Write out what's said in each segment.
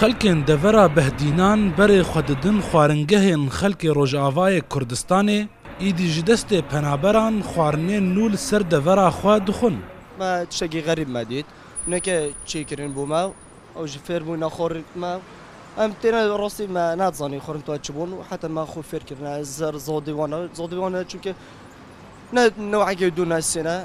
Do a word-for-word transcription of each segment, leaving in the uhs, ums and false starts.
Xelkên devera Behdînan berê xwe didin xwaringehên xelkê Rojavayê Kurdistanê, îdî ji destê penaberan xwarinên nû li ser devera xwe dixwin. Me tiştekî xerîb me dît. Neke çêkirin bû me. Ew ji fêr bûna xwarin me. Em têne rastî me nadizanî xwarin tu çi bûn û heta me xwe fêr kirine. Zer zodî wana, zodî wana çunke ne newekê dû ne sêne.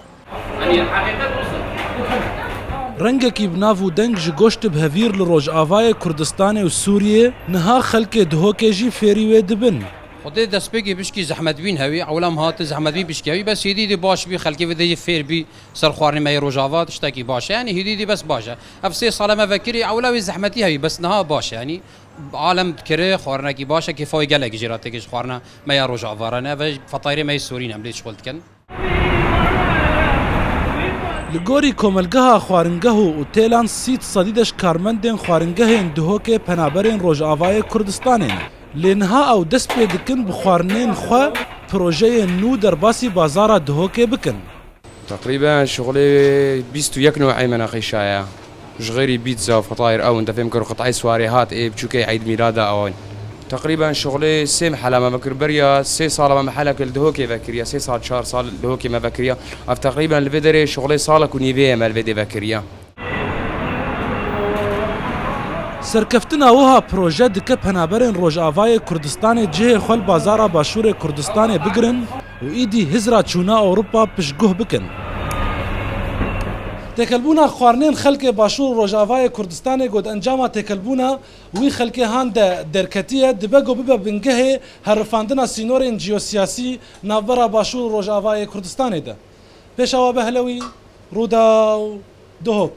Rengekî bi nav û deng ji goşt bi hevîr li Rojavayê Kurdistanê û Sûriyê, niha xelkê Dihokê jî fêrî wê dibin. Xwedê destpêkê bişkî zehmetbîn hewî, ewlam hate zehmetbîn bişkî hewî, bes hêdî dî baş bî, xelkê vê dê jî fêr bî, ser xwarinê me yê Rojava tiştekî baş e, yanî hêdî dî bes baş e. Ev sê sale me vekirî, ewla wê zehmetî hewî, bes niha baş e, yanî alem dikire xwarinekî baş e, kêfa wê gelekî jê re têkê ji xwarina me ya Rojava re ne, ve fetayirê me yê Sûrî ne, em lê şixul dikin. Li gorî Komelgeha Xwaringeho û Têlan sî sedî de ji karmendên xwaringehên Dihokê penaberên Rojavayê Kurdistanê ne. Lê niha ew dest pê dikin bi xwarinên xwe projeyên nû derbasî bazara Dihokê bikin. Teqrîben şixulê bîst û yek new'ê me nexîşaye. Ji xêrî pîtza û fetayir ew in, te fêm kir, qit'ey swarê hat ê biçûkê eyd mîlada ew in. Teqrîben şixulê sê mehela me vekir, beriya sê sala me mehelek li Dihokê vekiriye, sê sal, çar sal li Dihokê me vekiriye. Ev teqrîben li vê derê şixulê salek û nîvê ye me li vê dê vekiriye. Serkeftina wiha proje dike penaberên Rojavayê Kurdistanê cihê xwe li bazara Başûrê Kurdistanê bigirin û îdî hizra çûna Ewropa piştguh bikin. Têkelbûna xwarinên xelkê Başûr û Rojavayê Kurdistanê got encama têkelbûna wî xelkê han de derketiye, dibe ku bibe bingehê herifandina sînorên ciyosiyasî navbera Başûr û Rojavayê Kurdistanê de. Pêşawa Behlewî, Rûdaw, Duhok.